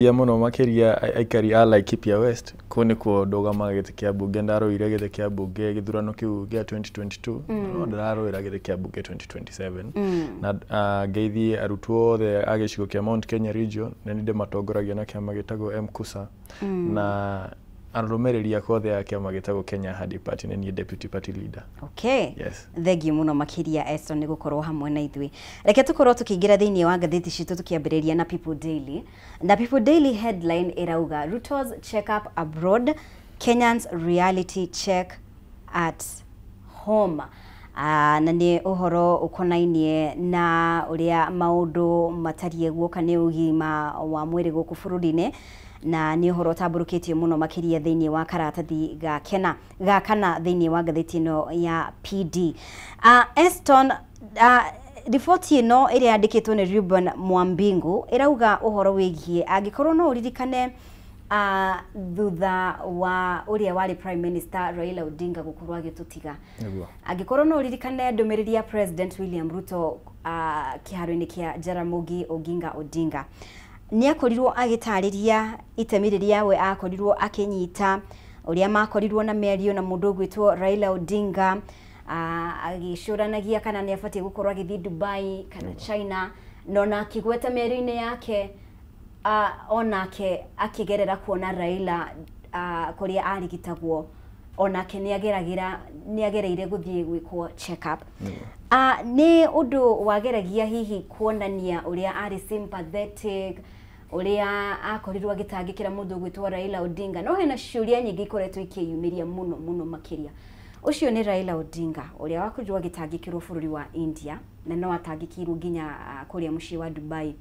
Mũno makĩria aikari a Laikipia West. Kũu nĩkuo ndũgamaga gĩtĩ kĩa mbunge. Ndarũire gĩtĩ kĩa mbunge gĩthurano kĩu gĩa 2022, no ndĩrarũĩra gĩtĩ kĩa mbunge 2027. Na ngeithie arutwo othe a gĩcigo kĩa Mount Kenya Region, na nĩ ndĩmatongoragia na kĩama gĩtagwo MKUSA, na arũmĩrĩri akwa othe a kĩama gĩtagwo Kenya Ahadi Party. Nĩ niĩ deputy party leader. Okay. Yes. Thengiũ mũno makĩria, Eston, nĩ gũkorwo hamwe na ithuĩ. Reke tũkorwo tũkĩingĩra thĩinĩ wa ngathĩti citũ, tũkĩambĩrĩria na People Daily. Na People Daily headline ĩrauga, "Ruto's check up abroad, Kenyans reality check at home." Na nĩ ũhoro ũkonainie na ũrĩa maũndũ matariĩ guoka nĩ ũgima wa mwĩrĩ gũkũ bũrũri-inĩ, na nĩ ũhoro ũtambũrũkĩtio mũno makĩria thĩinĩ wa karatathi ga kena ga kana thĩinĩ wa ngathĩti ĩno ya PD. Eston, riboti ĩno ĩrĩa yandĩkĩtwo nĩ Ruben Mwambingu ĩrauga ũhoro wĩgiĩ, angĩkorwo no ũririkane, thutha wa ũrĩa warĩ Prime Minister Raila Odinga gũkorwo agĩtũtiga, angĩkorwo no ũririkane ndũmĩrĩri ya President William Ruto kĩharo-inĩ kĩa Jaramogi Oginga Odinga, nĩ akorirwo agĩtarĩria itemi rĩrĩa we akorirwo akĩnyita, ũrĩa makorirwo na mĩario na mũndũ ũgwĩtwo Raila Odinga, agĩcũranagia kana nĩ abatiĩ gũkorwo agĩthiĩ Dubai kana China, na ona akĩgweta mĩario-inĩ yake, onake akĩgerera kuona Raila kũrĩa arigitagwo, onake nĩ ageragĩra, nĩ agereire gũthiĩ gwĩkwo check up. Nĩ ũndũ wageragia hihi kuonania ũrĩa arĩ sympathetic, ũrĩa akorirwo agĩtangĩkĩra mũndũ ũgwĩtwo Raila Odinga. No hena ciũria nyingĩ ikoretwo ikĩyumĩria mũno mũno makĩria. Ũcio nĩ Raila Odinga ũrĩa wakorirwo agĩtangĩkĩrwo bũrũri wa India, na no atangĩkĩirwo nginya kũrĩa mũciĩ wa Dubai.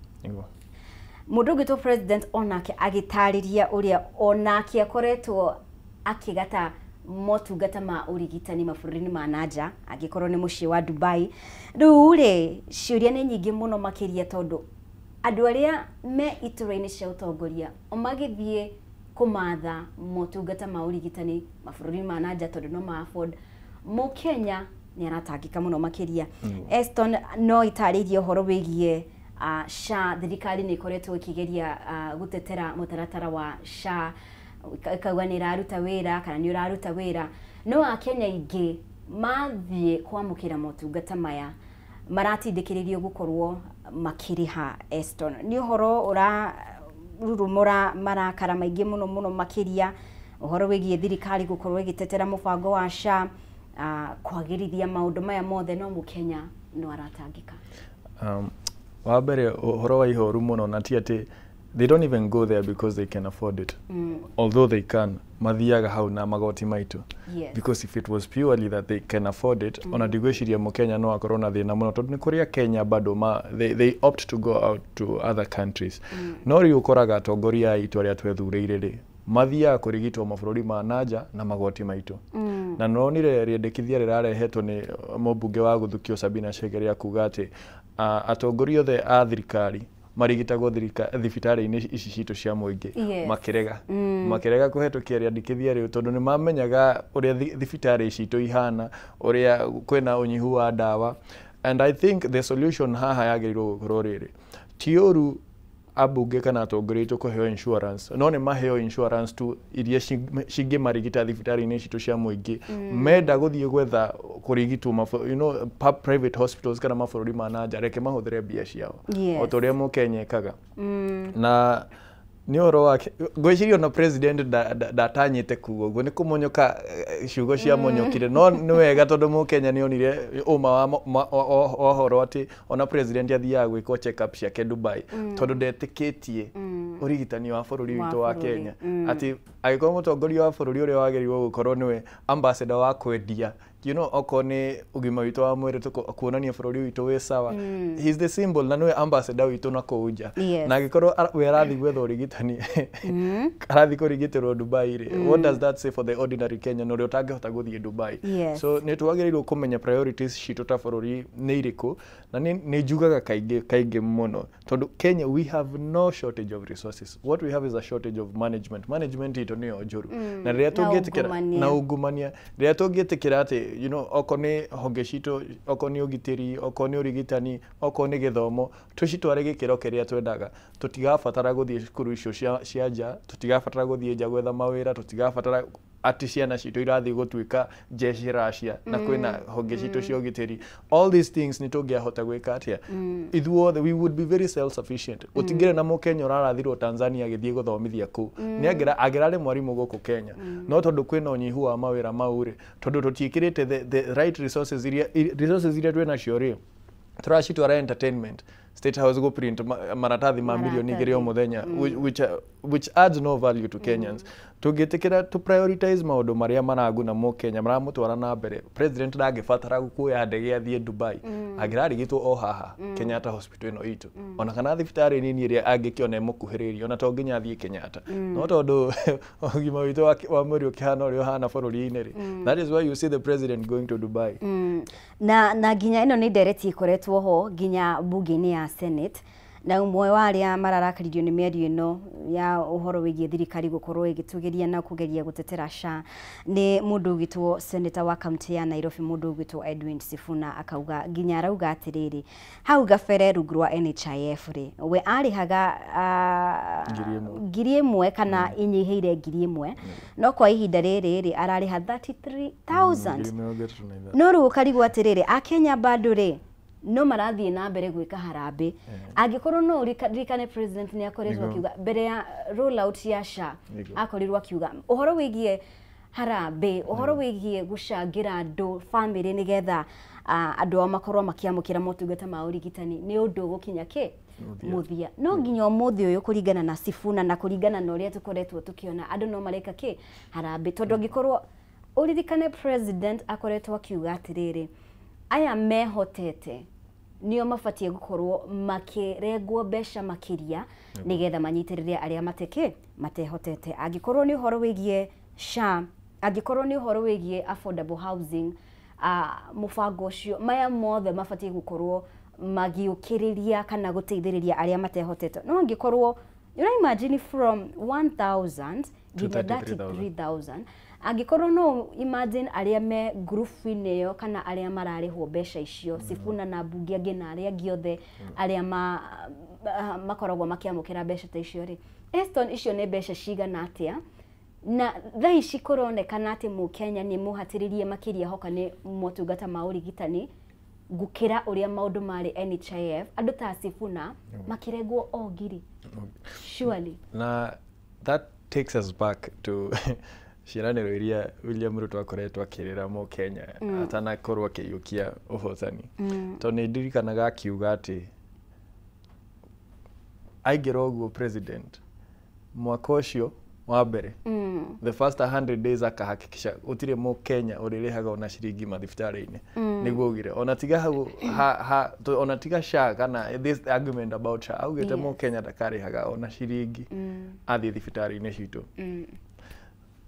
Mũndũ ũgwĩtwo president onake agĩtarĩria ũrĩa onake akoretwo akĩgata motungata ma ũrigitani mabũrũri-inĩ ma nanja, angĩkorwo nĩ mũciĩ wa Dubai. Rĩu rĩ, ciũria nĩ nyingĩ mũno makĩria, tondũ andũ arĩa me iturwa-inĩ cia ũtongoria o magĩthiĩ kũmatha motungata ma ũrigitani mabũrũri ma nanja tondũ no ma afford, Mũkenya nĩ aratangĩka mũno makĩria. Eston, no itarĩirie ũhoro wĩgiĩ SHA. Thirikari nĩ ĩkoretwo ĩkĩgeria gũtetera mũtaratara wa SHA, ĩkauga nĩ ĩraruta wĩra kana nĩ ũraruta wĩra, no Akenya aingĩ mathiĩ kwamũkĩra motungata maya maratindĩkĩrĩrio gũkorwo makĩrĩha. Eston, nĩ ũhoro ũrarurumũra marakara maingĩ mũno mũno makĩria, ũhoro wĩgiĩ thirikari gũkorwo ĩgĩtetera mũbango wa SHA, kwagĩrithia maũndũ maya mothe, no Mũkenya no aratangĩka. Wa mbere, ũhoro wa ihoru mũno, na ti atĩ they don't even go there because they can afford it, although they can. Mathiaga hau na magoti maitũ, because if it was purely that they can afford it, ona ndigwĩciria Mũkenya no akorwo na thĩna mũno, tondũ nĩ kũrĩa Kenya bado ma, they opt to go out to other countries. No rĩu ũkoraga atongoria aitũ arĩa twethurĩire rĩ, mathiaga kũrigitwo mabũrũri ma nanja na magoti maitũ. Na nonire rĩendekithia rĩrarehetwo nĩ mũmbunge wa Gũthukio Sabina Chege rĩa kuga atĩ atongoria othe a thirikari marigitagwo thibitarĩ-inĩ ici citũ cia mũingĩ. Makĩrega kũhetũkia rĩandĩkithia rĩu, tondũ nĩ mamenyaga ũrĩa thibitarĩ citũ ihana, ũrĩa kwĩna ũnyihu wa ndawa. And I think the solution haha yagĩrĩirwo gũkorwo rĩrĩ, ti ũru ambunge kana atongoria aitũ kũheo insurance, no nĩ maheo insurance tu iria cingĩmarigita thibitarĩ-inĩ citũ cia mũingĩ. Menda gũthiĩ gwetha kũrigitwo private hospitals kana mabũrũri ma nanja, reke mahũthĩre mbia ciao, o ta ũrĩa Mũkenya ekaga. Na nĩ ũhoro wake, ngwĩciria ona president ndatanyĩte kuga ũguo, nĩ kũmonyoka ciugo ciamonyokire. No nĩ wega, tondũ Mũkenya nĩ onire ũma wa ũhoro atĩ ona president athiaga gwĩkwo check up ciake Dubai, tondũ ndetĩkĩtie ũrigitani wa bũrũri Wa witũ wa bũrũri. Kenya. Atĩ angĩkorwo mũtongoria wa bũrũri ũrĩa wagĩrĩirwo gũkorwo nĩwe ambassador wa kwendia okorwo nĩ ũgima witũ wa mwĩrĩ, kuonania bũrũri witũ wĩ sawa, he's the symbol na nĩwe ambassador witũ na kũu nja, na angĩkorwo we arathiĩ gwetha ũrigitani, arathiĩ kũrigitĩrwo Dubai rĩ, what does that say for the ordinary Kenyan ũrĩa ũtangĩhota gũthiĩ Dubai? So nĩ twagĩrĩirwo kũmenya priorities citũ ta bũrũri nĩ irĩkũ. Na nĩ njugaga kaingĩ kaingĩ mũno, tondũ Kenya we have no shortage of resources. What we have is a shortage of management. Management itũ nĩyo njũru. Na rĩrĩa tũngĩtĩkĩra na ungumania, rĩrĩa tũngĩtĩkĩra atĩ you know, okorwo nĩ honge citũ, okorwo nĩ ũgitĩri, okorwo nĩ ũrigitani, okorwo nĩ gĩthomo, tũcitware gĩkĩro kĩrĩa twendaga, tũtigabatara gũthiĩ cukuru icio cia nja, tũtigabatara gũthiĩ nja gwetha mawĩra, tũtigabatara atĩ ciana citũ irathiĩ gũtuĩka jeshi Russia na kwĩna honge citũ cia ũgitĩri. All these things nĩ tũngĩahota gwĩka atĩa ithuothe, we would be very self sufficient. Gũtingĩrĩ na mũkenya ũrarathirwo Tanzania agĩthiĩ gũthomithia kũu, nĩ angĩrarĩ mwarimũ gũkũ Kenya, no tondũ kwĩna ũnyihu wa mawĩra mau rĩ, tondũ tũtiĩkĩrĩte the right resources iria twĩ nacio rĩ, tũracitwara entertainment, State House go print maratathi ma milioni 2 o muthenya, which adds no value to Kenyans. Tũngĩtĩkĩra to prioritize maũndũ marĩa maraguna mũkenya, maramũtwara na mbere, president ndangĩbatara kuoya ndege athiĩ Dubai, angĩrarigitwo o haha Kenyatta Hospital ĩno itũ, ona kana thibitarĩ nini ĩrĩa angĩkĩona ĩmũkuhĩrĩirie, ona to nginya athiĩ Kenyatta. No tondũ ũgima witũ wa mwĩrĩ ũkĩhana ũrĩa ũhana bũrũri-inĩ rĩ, that is why you see the president going to Dubai. Na nginya ĩno nĩ ndereti ĩkoretwo ho nginya bunge-inĩ ya Senate, na ũmwe wa arĩa mararakaririo nĩ mĩario ĩno ya ũhoro wĩgiĩ thirikari gũkorwo ĩgĩtũgĩria na kũgeria gũtetera SHA nĩ mũndũ ũgĩtwo senator wa kaunti ya Nairobi, mũndũ ũgĩtwo Edwin Sifuna, akauga nginya arauga atĩrĩrĩ, hau gabere rungu rwa NHIF rĩ, we arĩhaga 1,000 kana inyihĩire 1,000, no kwa ihinda rĩrĩ rĩ ararĩha 33,000. No rĩu ũkarigwo atĩrĩrĩ, akenya bado rĩ no marathiĩ na mbere gwĩka harambĩ. Angĩkorwo no ũririkane president nĩ akoretwo akiuga mbere ya rollout ya SHA, akorirwo akiuga ũhoro wĩgiĩ harambĩ, ũhoro wĩgiĩ gũcangĩra andũ family nĩgetha andũ ao makorwo makĩamũkĩra motungata ma ũrigitani nĩ ũndũ ũgũkinya kĩ mũthia. No nginya ũmũthĩ ũyũ kũringana na Sifuna na kũringana na ũrĩa tũkoretwo tũkĩona andũ no mareka kĩ harambĩ, tondũ angĩkorwo ũririkane president akoretwo akiuga atĩrĩrĩ, aya mehotete nio mabatie gukorwo makirengwo mbeca makiria nigetha manyitĩrĩre arĩa mateke matehotete. Angĩkorwo nĩ ũhoro wĩgiĩ SHA, angĩkorwo nĩ ũhoro wĩgiĩ affordable housing, mũbango ũcio, maya mothe mabatie gukorwo magiũkĩrĩria kana gũteithĩrĩria arĩa matehotete. No angĩkorwo you know, imagine from 1,000 nginya 33,000, angĩkorwo no imagine arĩa me group-inĩ ĩyo kana arĩa mararĩhwo mbeca icio, Sifuna na mbunge angĩ na arĩa angĩ othe arĩa makoragwo makĩamũkĩra mbeca ta icio rĩ, Eston, icio nĩ mbeca cigana atĩa? Na thaa ici kũronekana atĩ mũkenya nĩ mũhatĩrĩrie makĩria hoka nĩ motungata ma ũrigitani gũkĩra ũrĩa maũndũ marĩ NHIF, andũ ta Sifuna makĩrengwo o 1,000. Surely. Na that takes us back to ciĩranĩro iria William Ruto akoretwo akĩrĩra mũkenya atanakorwo akĩiyũkia ũhotani. Tondũ nĩ ndirikanaga akiuga atĩ aingĩra ũguo president mwaka ũcio wa mbere, the first 100 days akahakikisha gũtirĩ mũkenya ũrĩrĩhaga ona ciringi mathibitarĩ-inĩ. Nĩguo augire ona tiga hau ona tiga SHA kana this argument about SHA, augĩte mũkenya ndakarĩhaga ona ciringi athiĩ thibitarĩ-inĩ citũ.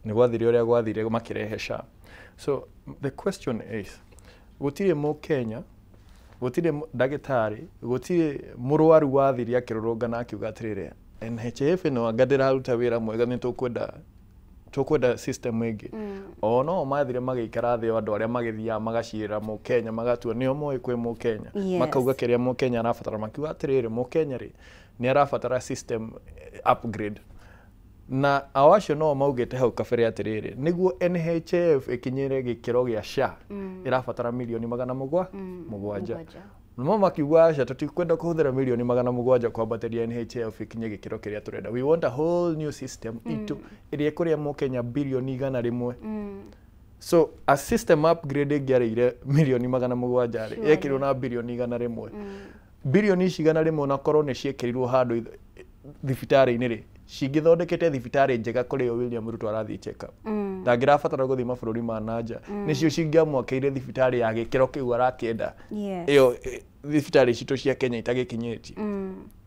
Nĩ gwathire ũrĩa gwathire makĩrehe SHA. So the question is, gũtirĩ mũkenya, gũtirĩ ndagĩtarĩ, gũtirĩ mũrwaru wathire akĩrũrũngana akiuga atĩrĩrĩ, NHIF ĩno anga ndĩraruta wĩra mwega, nĩ tũkwenda system ĩngĩ. O no mathire magĩikara thĩ andũ arĩa magĩthiaga magacirĩra mũkenya, magatua nĩo moĩ kwĩ mũkenya, makauga kĩrĩa mũkenya arabatara, makiuga atĩrĩrĩ, mũkenya rĩ nĩ arabatara system upgrade. Na ao acio no maugĩte hau kabere atĩrĩrĩ, nĩguo NHIF ĩkinyĩre gĩkĩro gĩa SHA ĩrabatara milioni 700. No makiuga aca tũtikwenda kũhũthĩra milioni 700 kwambatĩria NHIF ĩkinye gĩkĩro kĩrĩa tũrenda. We want a whole new system itu ĩrĩa ĩkũrĩa mũkenya bilioni 100. So a system upgrade ĩngĩarĩire milioni 700 rĩ, yekĩrwo na bilioni 100. Bilioni ici 100 onakorwo nĩ ciĩkĩrirwo handũ thibitarĩ-inĩ rĩ, cingĩthondekete thibitarĩ njega kũrĩa William Ruto arathiĩ check up. Ndangĩrabatara gũthiĩ mabũrũri ma nanja. Nĩcio cingĩamwakĩire thibitarĩ ya gĩkĩro kĩu arakĩenda. Ĩyo thibitarĩ citũ cia Kenya itagĩkinyĩtie.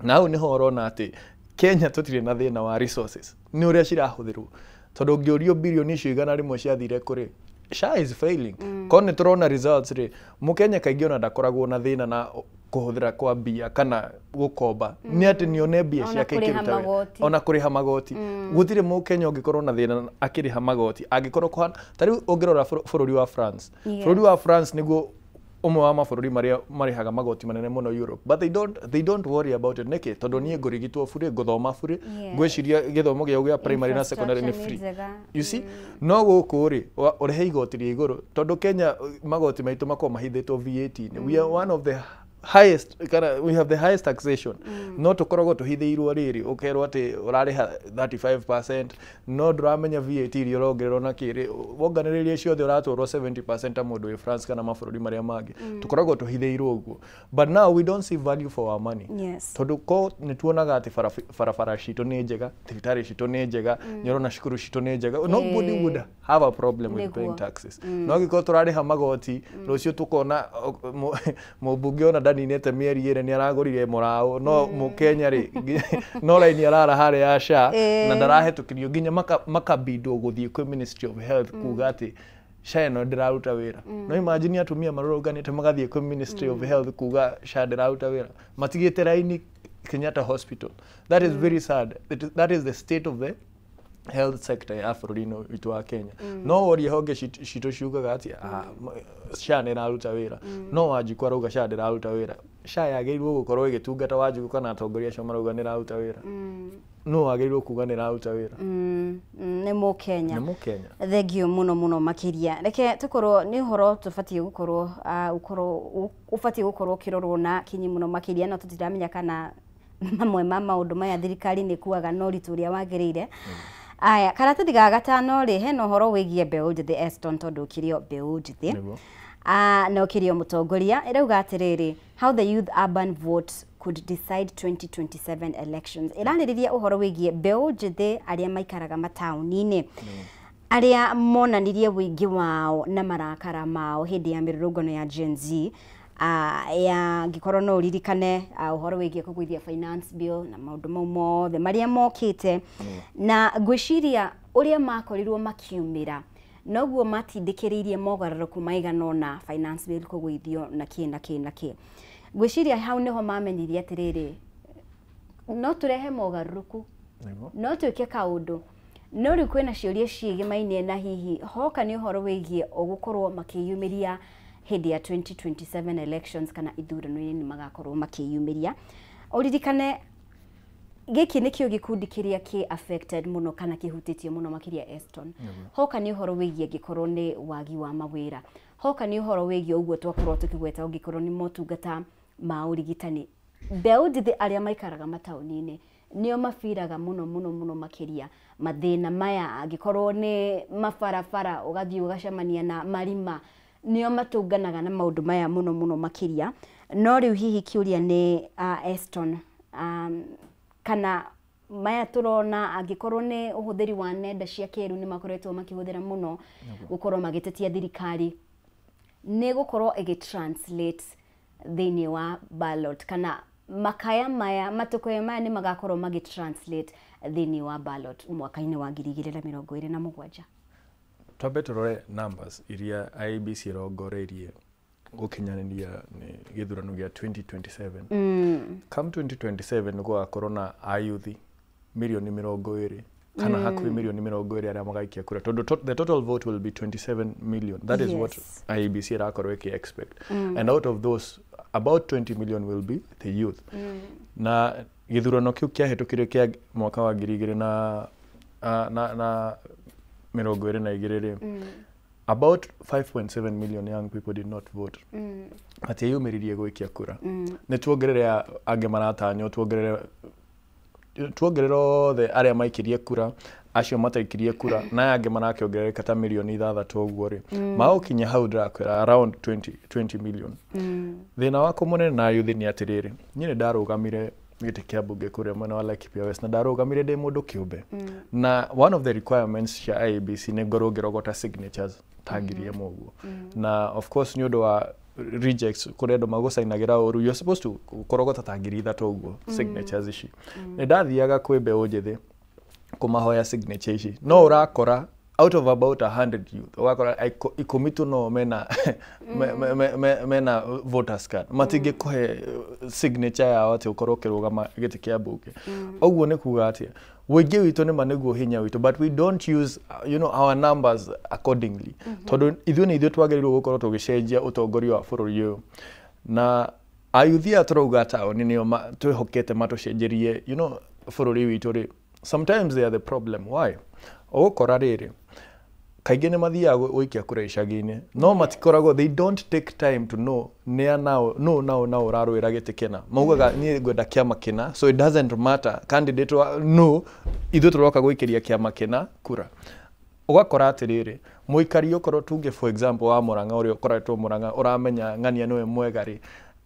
Na hau nĩho ũrona atĩ Kenya tũtirĩ na thĩna wa resources, nĩ ũrĩa cirahũthĩrwo. Tondũ ũngĩũrio bilioni icio 100 ciathire kũrĩ, SHA is failing. Korwo nĩ tũrona results rĩ, mũkenya kaingĩ ona ndakoragwo na thĩna na kũhũthĩra kwa mbia kana gũkomba nĩ atĩ nĩone mbia ciake ikĩruta wĩra ona kũrĩha magoti. Gũtirĩ mũkenya ũngĩkorwo na thĩna akĩrĩha magoti angĩkorwo kũhana ta rĩu ũngĩrora bũrũri wa France. Bũrũri wa France nĩguo ũmwe wa mabũrũri marĩa marĩhaga magoti manene mũno Europe, but they don't worry about it. Nĩkĩ? Tondũ niĩ ngũrigitwo bure, ngũthoma bure, ngwĩciria gĩthomo gĩao gĩa primary na secondary nĩ free. You see? No gũkũ rĩ ũrehe igoti rĩa igũrũ tondũ Kenya magoti maitũ makoragwo mahithĩtwo VAT-inĩ. We are one of the highest, we have the highest taxation. No tũkoragwo tũhithĩirwo rĩrĩ ũkerwo atĩ ũrarĩha 35% no ndũramenya VAT iria ũrongererwo na kĩrĩ wonganĩrĩria ciothe ũratwarwo 70% ta mũndũ wĩ France kana mabũrũri marĩa mangĩ. Tũkoragwo tũhithĩirwo ũguo, but now we don't see value for our money. Tondũ ko nĩ tuonaga atĩ barabara citũ nĩ njega, thibitarĩ citũ nĩ njega, nĩ ũrona cukuru citũ nĩ njega, nobody would have a problem with paying taxes. No angĩkorwo tũrarĩha magoti rũciũ tũkona mũmbunge ona ndaninĩte mĩeri ĩrĩ nĩ aragũrire mũraũ, no mũkenya rĩ no raini arara harĩa ya SHA na ndarahĩtũkĩrio nginya makabindwo gũthiĩ kwĩ Ministry of Health kuga atĩ SHA ĩno ndĩraruta wĩra. No imagine atumia marũrũnganĩte magathiĩ kwĩ Ministry of Health kuga SHA ndĩraruta wĩra, matigĩte raini Kenyatta Hospital. That is very sad. That is the state of the health sector ya bũrũri-inĩ witũ wa Kenya. No worie honge citũ ciugaga atĩ SHA nĩ ĩraruta wĩra, no Wanjikũ arauga SHA ndĩraruta wĩra. SHA yagĩrĩirwo gũkorwo ĩgĩtungata Wanjikũ kana atongoria acio marauga nĩ ĩraruta wĩra? No wagĩrĩirwo kuga nĩ ĩraruta wĩra. Nĩ mũkenya. Nĩ mũkenya. Thengio mũno mũno makĩria. Reke tũkorwo nĩ ũhoro tũbatiĩ gũkorwo ũbatiĩ gũkorwo ũkĩrorwo na kinyi mũno makĩria, no tũtiramenya kana mamwe ma maũndũ maya thirikari nĩ kuaga na ũritũ ũrĩa wagĩrĩire. Aya, karatathi ga gatano rĩ hena ũhoro wĩgiĩ mbeũ njĩthĩ Eston, tondũ ũkĩrĩ o mbeũ njĩthĩ na ũkĩrĩ o mũtongoria. Ĩrauga atĩrĩrĩ, how the youth urban vote could decide 2027 elections. Ĩrarĩrĩria ũhoro wĩgiĩ mbeũ njĩthĩ arĩa maikaraga mataũni-inĩ, arĩa monanirie ũingĩ wao na marakara mao hĩndĩ ya mĩrũrũngano ya Gen Z. Ya ngĩkorwo no ũririkane ũhoro wĩgiĩ kũgũithia finance bill na maũndũ mau mothe marĩa mokĩte, na ngwĩciria ũrĩa makorirwo makiumĩra noguo matindĩkĩrĩirie mogarũrũku maigana ũna finance bill kũgũithio na kĩ na kĩ na kĩ. Ngwĩciria hau nĩho mamenyirie atĩrĩrĩ, no tũrehe mogarũrũku, no twĩke kaũndũ. No rĩu kwĩna ciũria ciĩgĩmainie na hihi hoka nĩ ũhoro wĩgiĩ ũgũkorwo makĩyumĩria hĩndĩ ya 2027 elections kana ithurano-inĩ nĩ magakorwo makĩyumĩria. Ũririkane gĩkĩ nĩkĩo gĩkundi kĩrĩa kĩ affected mũno kana kĩhutĩtio mũno makĩria Eston. Hoka nĩ ũhoro wĩgiĩ angĩkorwo nĩ wagi wa mawĩra, hoka nĩ ũhoro wĩgiĩ ũguo twakorwo tũkĩgweta ũngĩkorwo nĩ motungata ma ũrigitani. Mbeũ njĩthĩ arĩa maikaraga mataũni-inĩ nĩo mabiraga mũno mũno mũno makĩria mathĩna maya, angĩkorwo nĩ mabarabara ũgathiĩ ũgacemania na marima, nĩo matũnganaga na maũndũ maya mũno mũno makĩria. No rĩu hihi kĩũria nĩ Eston, kana maya tũrona angĩkorwo nĩ ũhũthĩri wa nenda cia kĩrĩu nĩ makoretwo makĩhũthĩra mũno gũkorwo magĩtetia thirikari, nĩ gũkorwo ĩgĩ-translate thĩinĩ wa ballot, kana makaya maya matũkũya maya nĩ magakorwo magĩ-translate thĩinĩ wa ballot mwaka-inĩ wa 2027? Twambe tũrore numbers iria IEBC ĩrongoreirie gũkinyanĩria nĩ gĩthurano gĩa 2027. Come 2027 nĩ gũgakorwo na ayuthi mirioni 20 kana hakuhĩ mirioni 20 arĩa magaikia kura, tondũ the total vote will be 27 million. That is what IEBC ĩrakorwo ĩkĩ expect. And out of those about 20 million will be the youth. Na gĩthurano kĩu kĩahĩtũkire kĩa mwaka wa 2022 rĩ, about 5.7 million young people did not vote. Matieyumĩririe gũikia kura. Nĩ tuongerere angĩ maratanywo, tuongerere othe arĩa maikirie kura, acio mataikirie kura, na aya angĩ marakĩongerereka ta mirioni 6 ũguo rĩ, magũkinya hau ndĩrakwĩra around 20 million. Thĩna wakwa mũnene na yuthi nĩ atĩrĩrĩ, niĩ nĩ ndarũgamire gĩtĩ kĩa mbunge kũrĩa mwena wa Laikipia West, na ndarũgamire ndĩ mũndũ kĩũmbe. Na one of the requirements cia IEBC nĩ ngorwo ngĩrogota signatures ta 1000 ũguo. Na of course nĩ ũndũ wa rejects kũrĩa andũ magũcainagĩra ũru, you're supposed to kũrogota ta 3000 ũguo signatures ici. Nĩ ndathiaga kwĩ mbeũ njĩthĩ kũmahoya signature ici, no ũrakora Out of about 100 youth, ũgakora 10 tu no mena mena voters card, matingĩkũhe signature yao atĩ ũkorwo ũkĩrũgama gĩtĩ kĩa mbunge. Ũguo nĩ kuga atĩa? Ũingĩ witũ nĩma nĩguo hinya witũ, but we don't use our numbers accordingly, tondũ ithuĩ nĩ ithuĩ twagĩrĩirwo gũkorwo tũgĩcenjia ũtongoria wa bũrũri ũyũ. Na ayuthi aya tũrauga taũni nĩo twĩhokete matũcenjerie bũrũri witũ rĩ, sometimes they are the problem. Why? Ũgũkora rĩrĩ, kaingĩ nĩ mathiaga gũikia kura icagi-inĩ, no matikoragwo, they don't take time to know nĩa nao no nao nao ũrarũĩra gĩtĩ kĩna. Maugaga niĩ ngwenda kĩama kĩna, so it doesn't matter candidate wa no ithuĩ tũroka gũikĩria kĩama kĩna kura. Ũgakora atĩrĩrĩ, mũikari okorwo tuge for example wa Murang'a, ũrĩa ũkoretwo Murang'a, ũramenya ng'ania nĩwe mwega rĩ,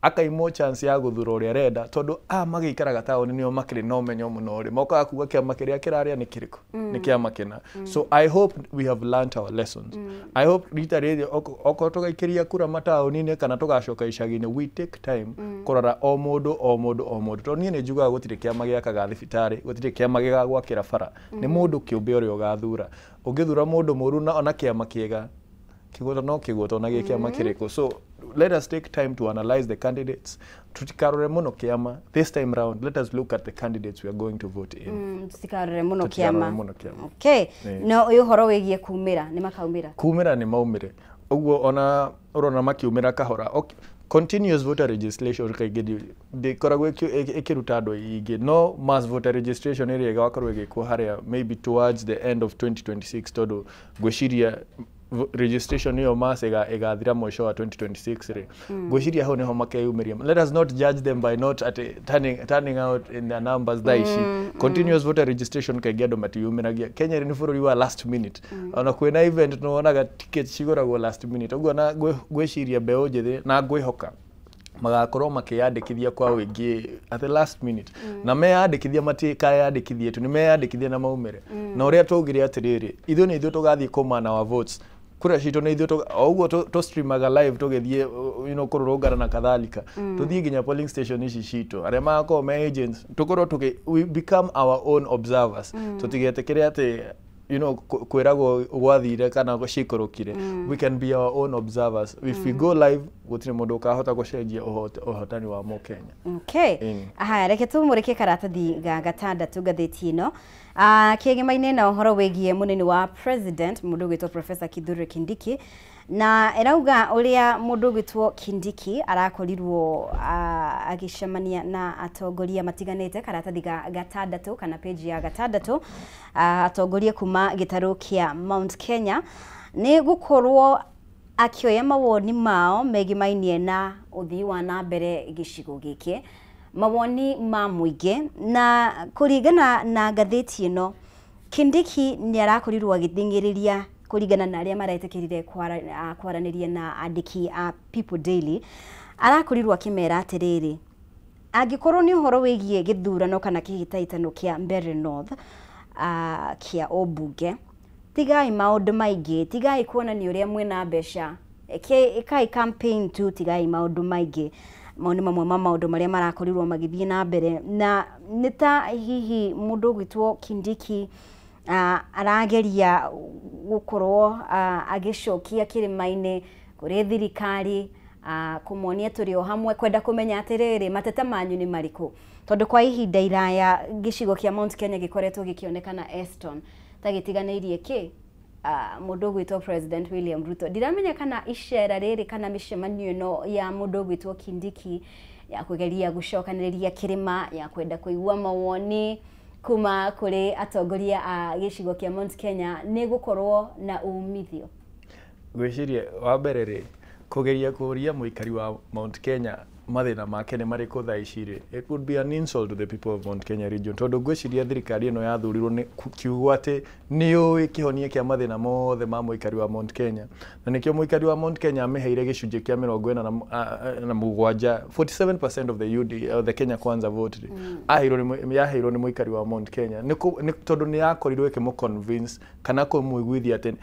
akaimwo chance ya gũthura ũrĩa arenda, tondũ aya magĩikaraga taũni nĩo makĩrĩ na ũmenyo mũno rĩ, mokaga kuga kĩama kĩrĩa kĩrarĩa nĩ kĩrĩkũ, nĩ kĩama kĩna. So I hope we have learnt our lessons. I hope rita rĩrĩ okorwo tũgaikĩria kura mataũni-inĩ kana tũgacoka icagi-inĩ, we take time kũrora o mũndũ o mũndũ o mũndũ, tondũ niĩ nĩ njugaga gũtirĩ kĩama gĩakaga thibitarĩ, gũtirĩ kĩama gĩgagwakĩra bara, nĩ mũndũ kĩũmbe ũrĩa ũgathura. Ũngĩthura mũndũ mũru na ona kĩama kĩega, kĩgũta no kĩgũta ona gĩ kĩama kĩrĩkũ. So let us take time to analyze the candidates. Tutikarore mũno kĩama this time round. Let us look at the candidates we are going to vote in. Tutikarore mũno Tutikarore kĩama. Mũno kĩama. Okay. Ĩĩ. No ũyũ ũhoro wĩgiĩ kumĩra, nĩ makaumĩra? Kumĩra nĩ maumĩre ũguo, ona ũrona makiumĩra kahora. Okay. Continuous voter registration kaingĩ ndĩkoragwo ĩkĩruta andũ aingĩ, no mass voter registration ĩrĩa ĩgakorwo ĩgĩkwo harĩa maybe towards the end of 2026, tondũ ngwĩciria registration ĩyo mass ĩgathira mũico wa 2026 rĩ, ngwĩciria hau nĩho makeyumĩria. Let us not judge them by not at turning out in their numbers thaa ici. Continuous voter registration kaingĩ andũ matiyumĩragia. Kenya nĩ bũrũri wa last minute. Ona kwĩna event nĩwonaga tickets cigũragwo last minute ũguo, na ngwĩciria mbeũ njĩthĩ na ngwĩhoka magakorwo makĩyandĩkithia kwa ũingĩ at the last minute. Na meyandĩkithia, matikayandĩkithie tu, nĩ meyandĩkithie na maumĩre. Na ũrĩa twaugire atĩrĩrĩ, ithuĩ nĩ ithuĩ tũgathiĩ kũmana wa votes, kura citũ nĩ ithuĩ o ũguo tũ streamaga live tũgĩthiĩ kũrũrũngana na kadhalika, tũthiĩ nginya polling station ici citũ, arĩa magakorwo me agents, tũkorwo tũgĩ we become our own observers. Tũtigetĩkĩre atĩ kwĩragwo gwathire kana cikũrũkire. We can be our own observers. If we go live, gũtirĩ mũndũ ũkahota gũcenjia ũhotani wa Mũkenya. Okay. Ĩni. Haya, reke tumũrĩke karatathi ga gatandatũ ngathĩti ĩno. Kĩgemaine na ũhoro wĩgiĩ mũnini wa president, mũndũ ũgwĩtwo Professor Kithure Kindiki, na ĩrauga ũrĩa mũndũ ũgwĩtwo Kindiki arakorirwo agĩcemania na atongoria matiganĩte. Karatathi ga gatandatũ kana page ya gatandatũ, atongoria kuma gĩtarũ kĩa Mount Kenya, nĩ gũkorwo akĩoya mawoni mao megimainie na ũthii wa na mbere gĩcigo gĩkĩ, mawoni ma mũingĩ. Na kũringana na ngathĩti ĩno, Kindiki nĩ arakorirwo agĩthing'ĩrĩria, kũringana na arĩa maretĩkĩrire kwaranĩria na andĩki a People Daily, arakorirwo akĩmera atĩrĩrĩ, angĩkorwo nĩ ũhoro wĩgiĩ gĩthurano kana kĩhĩtahĩtano kĩa Mbeere North kĩa ũmbunge, tigai maũndũ maingĩ, tigai kuonania ũrĩa mwĩna mbeca, ĩkai campaign tu, tigai maũndũ maingĩ. Mau nĩ mamwe ma maũndũ marĩa marakorirwo magĩthiĩ na mbere, na nĩ ta hihi mũndũ ũgwĩtwo Kindiki arageria gũkorwo agĩcokia kĩrĩma-inĩ kũrĩ thirikari, kũmonia tũrĩ o hamwe, kwenda kũmenya atĩrĩrĩ, mateta manyu nĩ marĩkũ, tondũ kwa ihinda iraya gĩcigo kĩa Mount Kenya gĩkoretwo gĩkĩonekana Eston ta gĩtiganĩirie kĩ mũndũ ũgwĩtwo President William Ruto. Ndiramenya kana icera rĩrĩ kana mĩcemanio ĩno ya mũndũ ũgwĩtwo Kindiki ya kũgeria gũcokanĩrĩria kĩrĩma, ya kwenda kũigua mawoni kuma kũrĩ atongoria a gĩcigo kĩa Mount Kenya, nĩ gũkorwo na umithio. Ngwĩciria wa mbere rĩ, kũgeria kũria mũikari wa Mount Kenya mathĩna make nĩ marĩkũ thaa ici rĩ, it would be an insult to the people of Mount Kenya region, tondũ ngwĩciria thirikari ĩno yathurirwo nĩ kiugo atĩ nĩ yũĩ kĩhonia kĩa mathĩna mothe ma mũikari wa Mount Kenya, na nĩkĩo mũikari wa Mount Kenya amĩheire gĩcunjĩ kĩa 47, 47% of the UD, the Kenya Kwanza vote rĩ, aheirwo nĩ yaheirwo nĩ mũikari wa Mount Kenya nĩ tondũ nĩ yakorirwo ĩkĩmũ convince kana kũmũiguithia atĩ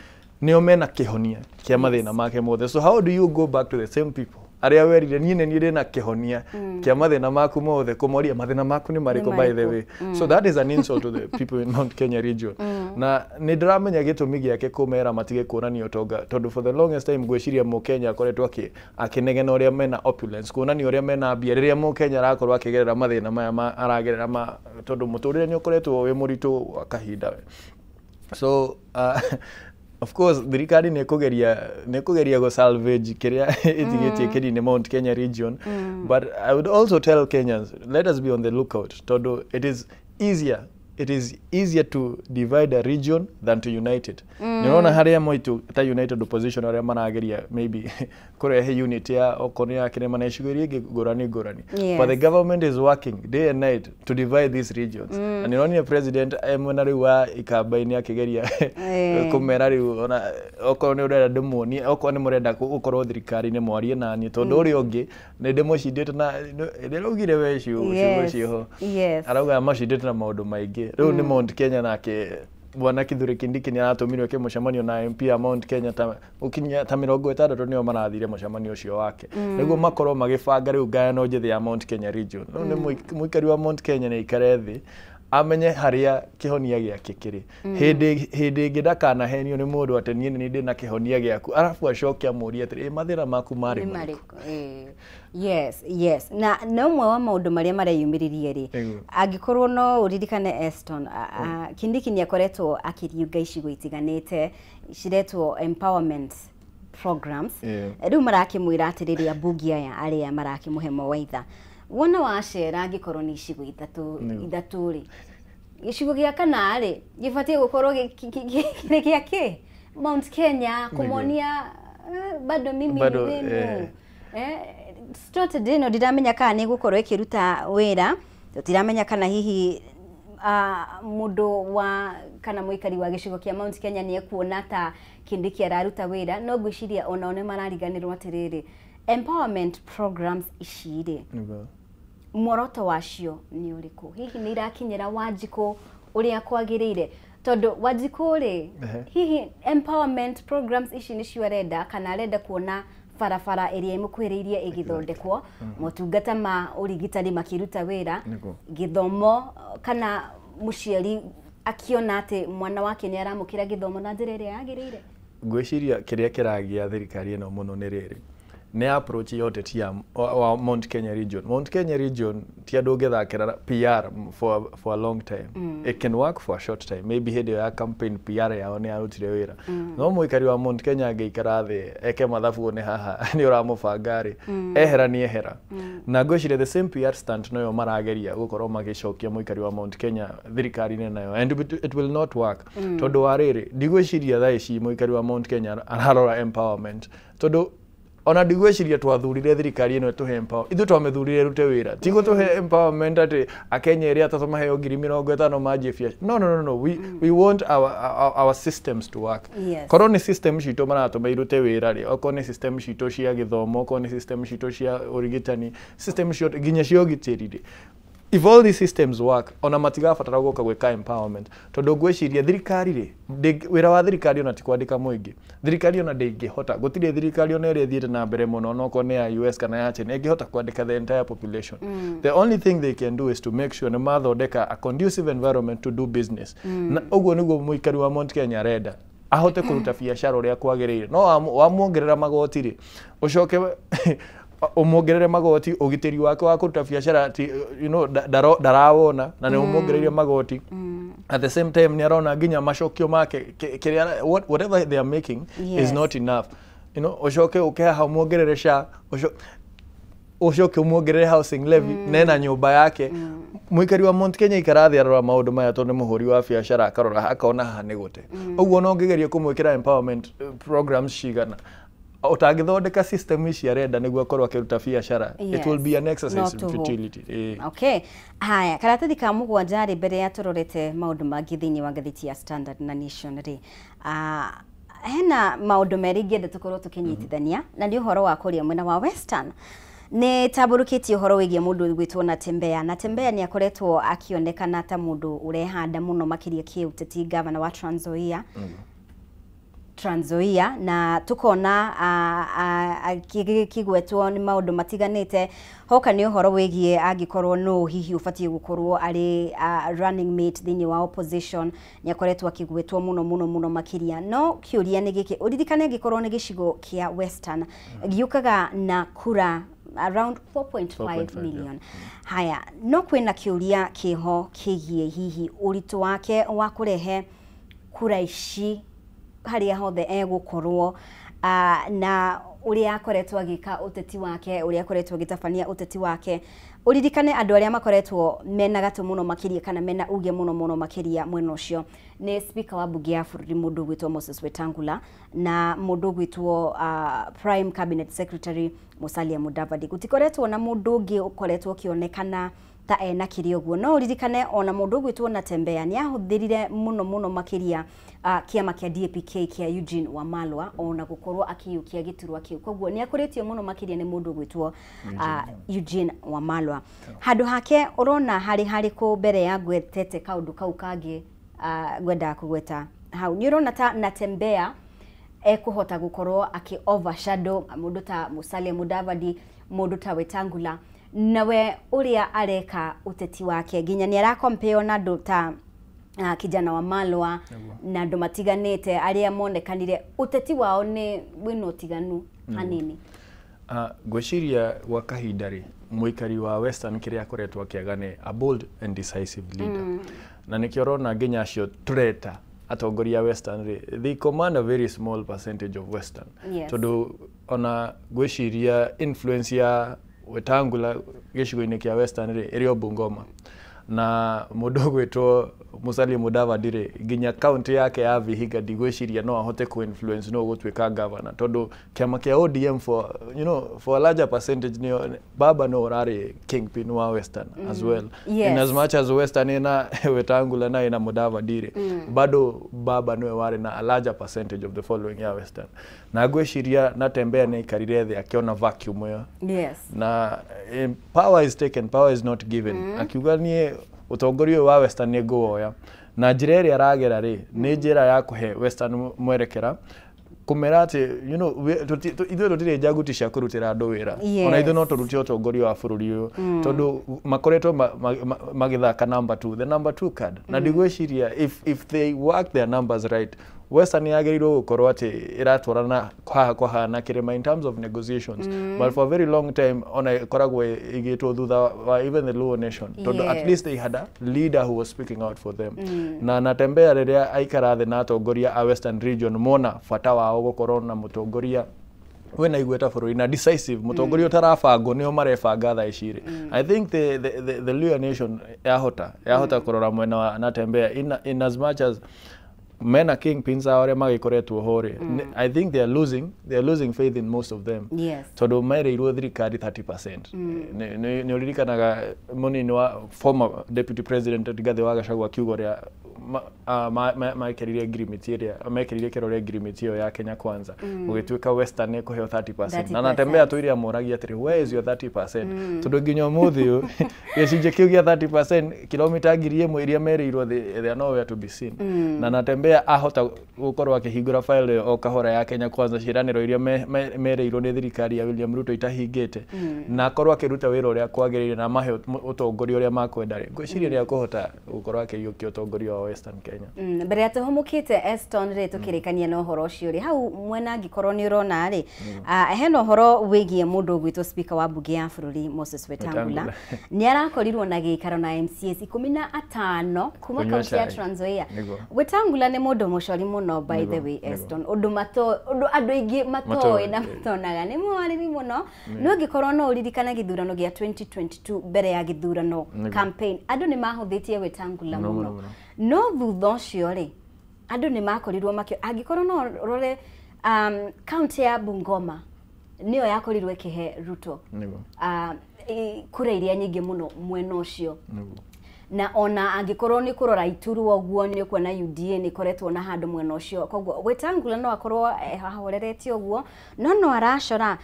nĩo mena kĩhonia kĩa mathĩna make mothe. So how do you go back to the same people Arĩa werire niĩ nĩ niĩ ndĩna kĩhonia kĩa mathĩna maku mothe, kũmoria mathĩna maku nĩ marĩkũ, by the way. So that is an insult to the people in Mount Kenya region. Na nĩ ndĩramenya gĩtũmi gĩake kũmera matige kuonania ũtonga, tondũ for the longest time ngwĩciria Mũkenya akoretwo akĩnegena ũrĩa mena opulence, kuonania ũrĩa mena mbia, rĩrĩa Mũkenya arakorwo akĩgerera mathĩna maya aragerera tondũ mũtũrĩre nĩ ũkoretwo wĩ mũritũ wa kahinda. So of course thirikari nĩ ĩkũgeria gũ salvage kĩrĩa ĩtigĩtie kĩnini Mount Kenya region. But I would also tell Kenyans, let us be on the lookout, tondũ it is easier to divide a region than to unite it. Nĩũrona harĩa moitu ta united opposition arĩa marageria maybe kũrehe unity ya okorwo ya kĩrĩma na icigo iria ingĩ ngũrani ngũrani. But the government is working day and night to divide these regions. Na nĩũronire president mwena rĩu wa Ikamba-inĩ akĩgeria kũmera rĩu ona okorwo nĩ ũrenda ndĩmuonie, okorwo nĩ mũrenda gũkorwo thirikari-inĩ mwarie naniĩ, tondũ ũrĩa ũngĩ nĩ ndĩmũcindĩte na ndĩraugire we ciugo ciĩho. Arauga macindĩte na maũndũ maingĩ. Rĩu nĩ Mount Kenya nake Bwana Kithure Kindiki nĩ aratũmirwo eke mũcemanio na MP ya Mount Kenya ta ũkinya ta 60 nĩo marathire mũcemanio ũcio wake, nĩguo makorwo magĩbanga rĩu ngayano njĩthĩ ya Mount Kenya region. Rĩu nĩ mũikari wa Mount Kenya nĩ aikare thĩ amenye harĩa kĩhonia gĩake kĩrĩ. Hĩndĩ ĩngĩ ndakanahenio nĩ mũndũ atĩ niĩ nĩ ndĩ na kĩhonia gĩaku, arabu acoke amũrie atĩrĩ, mathĩna maku marĩ marĩkũ? Yes. Na no ũmwe wa maũndũ marĩa mareyumĩririe rĩ, angĩkorwo no ũririkane Eston, Kindiki nĩ akoretwo akĩriunga icigo itiganĩte ciretwo empowerment programs. Rĩu marakĩmwĩra atĩrĩrĩ ambunge aya arĩa marakĩmũhe mawaitha, wona wacera angĩkorwo nĩ icigo ithatũ rĩ, gĩcigo gĩa kana rĩ gĩbatiĩ gũkorwo kĩrĩ gĩa kĩ Mount Kenya, kũmonia bado mimi ni wenu. Strategy ĩno ndiramenya kana nĩ gũkorwo ĩkĩruta wĩra, tũtiramenya kana hihi mũndũ wa kana mũikari wa gĩcigo kĩa Mount Kenya nĩ ekuona ta Kindiki araruta wĩra, no ngwĩciria onao nĩ marariganĩrwo atĩrĩrĩ, empowerment programs ici rĩ, muoroto wacio nĩ ũrĩkũ? Hihi nĩ irakinyĩra Wanjikũ ũrĩa kwagĩrĩire? Tondũ Wanjikũ rĩ, hihi empowerment programs ici nĩcio arenda, kana arenda kuona barabara ĩrĩa ĩmũkuhĩrĩirie ĩgĩthondekwo, motungata ma ũrigitani makĩruta wĩra, gĩthomo, kana mũciari akiona atĩ mwana wake nĩ aramũkĩra gĩthomo na njĩra ĩrĩa yagĩrĩire? Ngwĩciria kĩrĩa kĩragia thirikari ĩno mũno nĩ rĩrĩ, nĩ approach ya ũteti wa Mount Kenya region. Mount Kenya region ti andũ ũngĩthakĩra PR for a long time. It can work for a short time. Maybe hĩndĩ ya campaign PR yao nĩ yarutire wĩra. No mũikari wa Mount Kenya angĩikara thĩ eke mathabu nĩ haha nĩ ũramũbanga rĩ, ehera nĩ ehera. Na ngwĩciria the same PR stunt noyo marageria gũkorwo magĩcokia mũikari wa Mount Kenya thirikari-inĩ nayo, and it will not work. Tondũ wa rĩrĩ, ndigwĩciria thaa ici mũikari wa Mount Kenya ararora empowerment, tondũ ona ndigwĩciria twathurire thirikari ĩno ĩtũhe empowerment. Ithuĩ twamĩthurire ĩrute wĩra, ti gũtũhe empowerment atĩ Akenya erĩ atatũ maheo 50,000 manjie biacara. No. We want our systems to work. Korwo nĩ system citũ maratũma irute wĩra rĩ, okorwo nĩ system citũ cia gĩthomo, okorwo nĩ system citũ cia ũrigitani, system ciothe nginya cia ũgitĩri rĩ, if all these systems work, ona matigabatara gũka gwĩka empowerment, tondũ ngwĩciria thirikari rĩ, wĩra wa thirikari ona ti kwandĩka mũingĩ. Thirikari ona ndĩngĩhota, gũtirĩ thirikari ona ĩrĩa ĩthiĩte na mbere mũno, onokorwo nĩ ya US kana ya China, ĩngĩhota kwandĩka the entire population. The only thing they can do is to make sure nĩ mathondeka a conducive environment to do business. Na ũguo nĩguo mũikari wa Mount Kenya arenda, ahote kũruta biacara ũrĩa kwagĩrĩire. No wamuongerera magoti rĩ, ũcoke umuongerere magoti, ũgitĩri wake wa kũruta biacara you know, ndarawona, na nĩ umuongereire magoti. At the same time nĩ arona nginya macokio make kĩrĩa whatever they are making is not enough. You know, ũcoke ũke haha umuongerere SHA, ũcoke umuongerere housing levy, nena nyũmba yake. Mũikari wa Mount Kenya ikara thĩ arora maũndũ maya, tondũ nĩ mũhũri wa biacara, akarora akona haha nĩ gũte. Ũguo no ngĩgerie kũmwĩkĩra empowerment programs cigana, ũtangĩthondeka system ici arenda nĩguo akorwo akĩruta biacara, it will be an exercise in futility. Okay. Haya, karatathi ka mũgwanja rĩ, mbere ya tũrorete maũndũ mangĩ thĩinĩ wa ngathĩti ya Standard na Nation rĩ, hena maũndũ merĩ ingĩenda tũkorwo tũkĩnyitithania, na nĩ ũhoro wa kũrĩa mwena wa Western. Nĩ tambũrũkĩtie ũhoro wĩgiĩ mũndũ ũgwĩtwo Natembeya. Natembeya nĩ akoretwo akĩonekana ta mũndũ ũrehanda mũno makĩria kĩũteti, gavana wa Trans Nzoia. Trans Nzoia, na tukona kigwetwo ni maundu matiganite. Hoka ni uhoro wigie angikorwo no hihi ubatie gukorwo ari running mate thiini wa opposition, ni akoretwo akigwetwo muno muno muno makiria. No kiuria ni giki, uririkane angikorwo ni gicigo kia Western giukaga na kura around 4.5 million. Yeah. Haya, no kwina kiuria kiho kigie hihi uritu wake wa kurehe kura ici haria hothe egukorwo, na uria akoretwo agika uteti wake, uria akoretwo agitabania uteti wake. Uririkane andu aria makoretwo mena gatu muno makiria kana mena uge muno muno makiria mwena ucio ni speaker wa bunge ya bururi mundu gwitwo Moses Wetangula na mundu gwitwo Prime Cabinet Secretary Musalia Mudavadi. Gutikoretwo na mundu ungi ukoretwo ukionekana ta ena kiri uguo. No uririkane ona mundu gwitwo Natembeya ni ahuthirire muno muno makiria kiama kia DAPK kia Eugene Wamalwa ona gukorwo akiyukia giturwa kiu, koguo ni akuritio muno makiria ni mundu gwitwo Eugene Wamalwa. Handu hake urona hari hariko mbere ya gwetete kaundu kau kangi ngwendaga kugweta hau, ni urona ta Natembeya ekuhota gukorwo aki overshadow mundu ta Musalia Mudavadi, mundu ta Wetangula, nawe uria areka uteti wake nginya ni arakompeo na andu ta kijana wa Malwa na andu matiganite aria monekanire uteti wao ni wina utiganu hanini. Ngwiciria gwa kahinda ri muikari wa Western kiria akoretwo akiaga ni a bold and decisive leader. Na nikio urona nginya acio tureta atongoria Western ri, they command a very small percentage of Western. Yes. Tondu ona ngwiciria influence ya Wetangula gicigo-inĩ kĩa Western ri ĩrĩ o Bungoma, na mũndũ ũgwĩtwo Musalia Mudavadi rĩ nginya county yake ya Vihiga ndigwĩciria no ahote ku influence no gũtuĩka governor, tondũ kĩama kĩa ODM for you know for a larger percentage nĩo baba no ũrarĩ kingpin wa Western as well. Yes. In as much as Western ina Wetangula na ina Mudavadi rĩ, bado baba niwe warĩ na a larger percentage of the following ya Western. Na ngwĩciria Natembeya nĩ aikarire thĩ akĩona vacuum ĩyo. Yes. Na power is taken, power is not given. Akiuga niĩ utongoria ũyũ wa Western nĩ ngũwoya, na njĩra ĩrĩa aragera rĩ nĩ njĩra ya kũhe Western mwerekera, kũmera atĩ you know ithuĩ tũtirĩ njaguti cia kũrutĩra andũ wĩra. Yes. Ona ithuĩ no tũrute ũtongoria wa bũrũri ũyũ, tondũ makoretwo magĩthaka number 2, the number 2 card. Na ndigwĩciria if they work their numbers right, Western yagĩrĩirwo gũkorwo atĩ ĩratwarana haha kwa haha na kĩrĩma in terms of negotiations. But for a very long time ona ĩkoragwo ĩgĩtwo thutha wa even the Luo nation, tondũ at least they had a leader who was speaking out for them. Na Natembeya rĩrĩa aikara thĩ na atongoria a Western region mona bata wao gũkorwo na mũtongoria wĩna igweta bũrũri na decisive mũtongoria ũtarabangwo nĩo marebanga thaa ici rĩ. I think the Luo nation yahota kũrora mwena wa Natembeya in as much as mena kingpins ao aria magikoretwo ho rĩ, I think they are losing faith in most of them. Yes. Tondu mereirwo thirikari 30%. Nĩ ũririkanaga mũnini wa former deputy president Rigathi wa Gachagua akiuga ũrĩa mekĩrire agreement ĩrĩa mekĩrire kĩro rĩa agreement ĩyo ya Kenya Kwanza, gũgĩtuĩka Western nĩ kũheo 30%. Na Natembeya tũire amũragia atĩrĩ, where is your 30%? Tondũ nginya ũmũthĩ ũyũ gĩcunjĩ kĩu gĩa 30% kilomita 1000 iria merĩirwo they are nowhere to be seen. Na Natembeya ahota gũkorwo akĩhingũra file ĩyo o kahora ya Kenya Kwanza, ciĩranĩro iria merĩirwo nĩ thirikari ya William Ruto itahingĩte, na akorwo akĩruta wĩra ũrĩa kwagĩrĩire na mahe ũtongoria ũrĩa makwenda rĩ, ngwĩciria nĩ akũhota gũkorwo akĩiyũkia ũtongoria wa Western Kenya. Mbere ya tũhũmũkĩte Eston rĩ, tũkĩrĩkania na ũhoro ũcio rĩ, hau mwena angĩkorwo nĩ ũrona rĩ, hena ũhoro wĩgiĩ mũndũ ũgwĩtwo speaker wa bunge ya bũrũri Moses Wetangula. Nĩ arakorirwo na gĩikaro na MCAs 15 kuma kaunti ya Trans Nzoia. Wetangula nĩ mũndũ mũcori mũno by the way Eston, ũndũ andũ aingĩ matoĩ na matonaga, nĩ mwarĩri mũno. No angĩkorwo no ũririkane gĩthurano gĩa 2022, mbere ya gĩthurano campaign, andũ nĩ mahũthĩtie Wetangula mũno. No thutha ũcio rĩ, andũ nĩ makorirwo makĩo, angĩkorwo no ũrore kaunti ya Bungoma nĩyo yakorirwo ĩkĩhe Ruto kura iria nyingĩ mũno mwena ũcio. Na ona angĩkorwo nĩ kũrora iturwa ũguo nĩ ũkuona UDA nĩ ĩkoretwo na handũ mwena ũcio, koguo Wetangula no akorwo ahorerete ũguo, no no aracora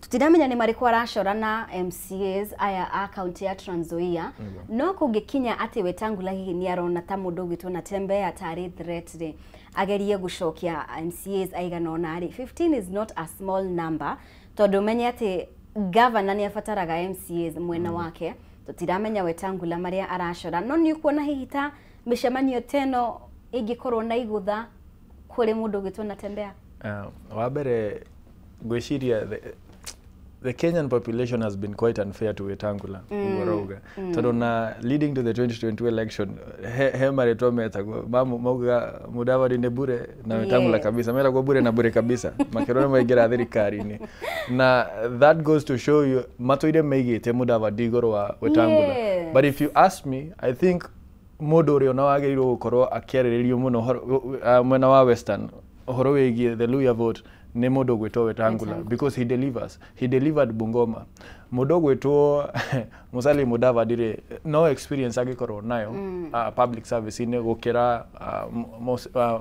Tutiramenya nĩ marĩkũ aracora na MCAs aya a kaunti ya Trans Nzoia, no kũngĩkinya atĩ Wetangula hihi nĩ arona ta mũndũ ũgwĩtwo Natembeya tarĩ threat rĩ, agerie gũcokia MCAs aigana ũna rĩ, 15 is not a small number, tondũ menye atĩ governor nĩ abataraga MCAs mwena wake. Tutiramenya Wetangula marĩa aracora, no nĩ ũkuona hihi ta mĩcemanio teno ĩngĩkorwo na igũtha kũrĩ mũndũ ũgwĩtwo Natembeya? Wa mbere ngwĩciria the Kenyan population has been quite unfair to Wetangula, ũguo rauga, tondũ na leading to the 2022 election he marĩtwa metagwo maugaga Mudavadi nĩ bure na Wetangula kabisa, metagwo bure na bure kabisa, makĩrwo nĩ maingĩra thirikari-inĩ, na that goes to show you matũire meigĩte Mudavadi igũrũ wa Wetangula. But if you ask me, I think mũndũ ũrĩa ona wagĩrĩirwo gũkorwo akĩarĩrĩrio mũno mwena wa Western ũhoro wĩgiĩ the Luhya vote nĩ mũndũ ũgwĩtwo Wetangula, because he delivers. He delivered Bungoma. Mũndũ ũgwĩtwo Musalia Mudavadi rĩ, no experience angĩkorwo nayo public service-inĩ gũkĩra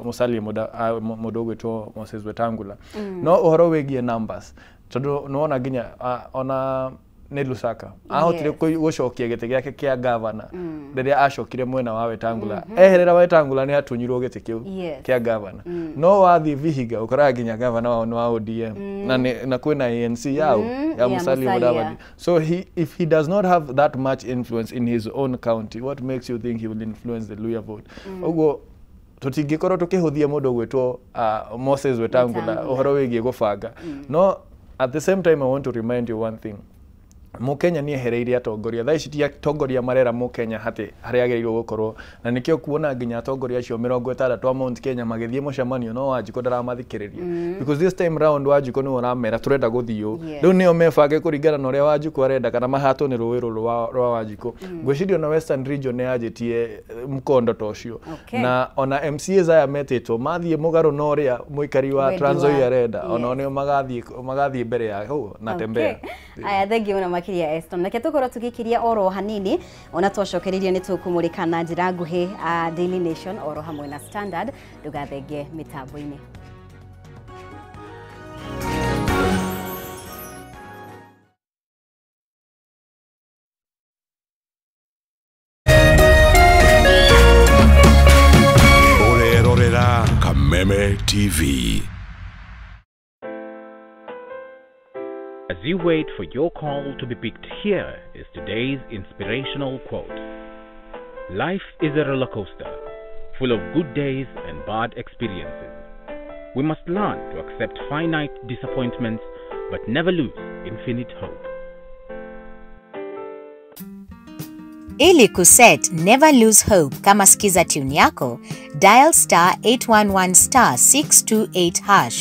Musalia mũndũ ũgwĩtwo Moses Wetangula. No ũhoro wĩgiĩ numbers, tondũ nĩwona nginya ona nĩ Lusaka ahotire gũcokia gĩtĩ gĩake kĩa governor rĩrĩa acokire mwena wa Wetangula. Eherera Wetangula nĩ atunyirwo gĩtĩ kĩu kĩa governor. No wathiĩ Vihiga ũkoraga nginya governor wao nĩ wa ODM na kwĩna ANC yao ya Musalia Mudavadi. So if he does not have that much influence in his own county, what makes you think he will influence the Luhya vote? Ũguo tũtingĩkorwo tũkĩhũthia mũndũ ũgwĩtwo Moses Wetangula ũhoro wĩgiĩ gũbanga. No at the same time I want to remind you one thing. Mũkenya nĩ ehereirie atongoria thaa ici, ti atongoria marera Mũkenya hatĩ harĩa agĩrĩirwo gũkorwo, na nĩkĩo kuona nginya atongoria acio 60 a Mount Kenya magĩthiĩ mũcemanio, no Wanjikũ ndaramathikĩrĩria, because this time round Wanjikũ nĩwe ũramera tũrenda gũthiĩ ũũ. Rĩu nĩo mebange kũringana na ũrĩa Wanjikũ arenda, kana mahatwo nĩ rũĩ rũrũ rwa Wanjikũ. Ngwĩciria ona Western Region nĩ yanjĩtie mkondo ta ũcio, na ona MCAs aya metĩtwo mathiĩ mũgarũ na ũrĩa mũikari wa Trans Nzoia arenda, ona nĩo magathiĩ mbere ya hau Natembeya. Aya, thengiũ mũno makĩria Eston. Nake tũkorwo tũgĩkiria oro hanini, ona twacokereirio nĩ tũkũmũrĩka na njĩra nguhĩ Daily Nation oro hamwe na Standard. Ndũgathenge mĩtambo-inĩ. Ũrerorera Kameme TV. As you wait for your call to be picked, here is today's inspirational quote. Life is a roller coaster, full of good days and bad experiences. We must learn to accept finite disappointments, but never lose infinite hope. Ili kuset Never Lose Hope kama skiza tune yako, dial *811 *628#.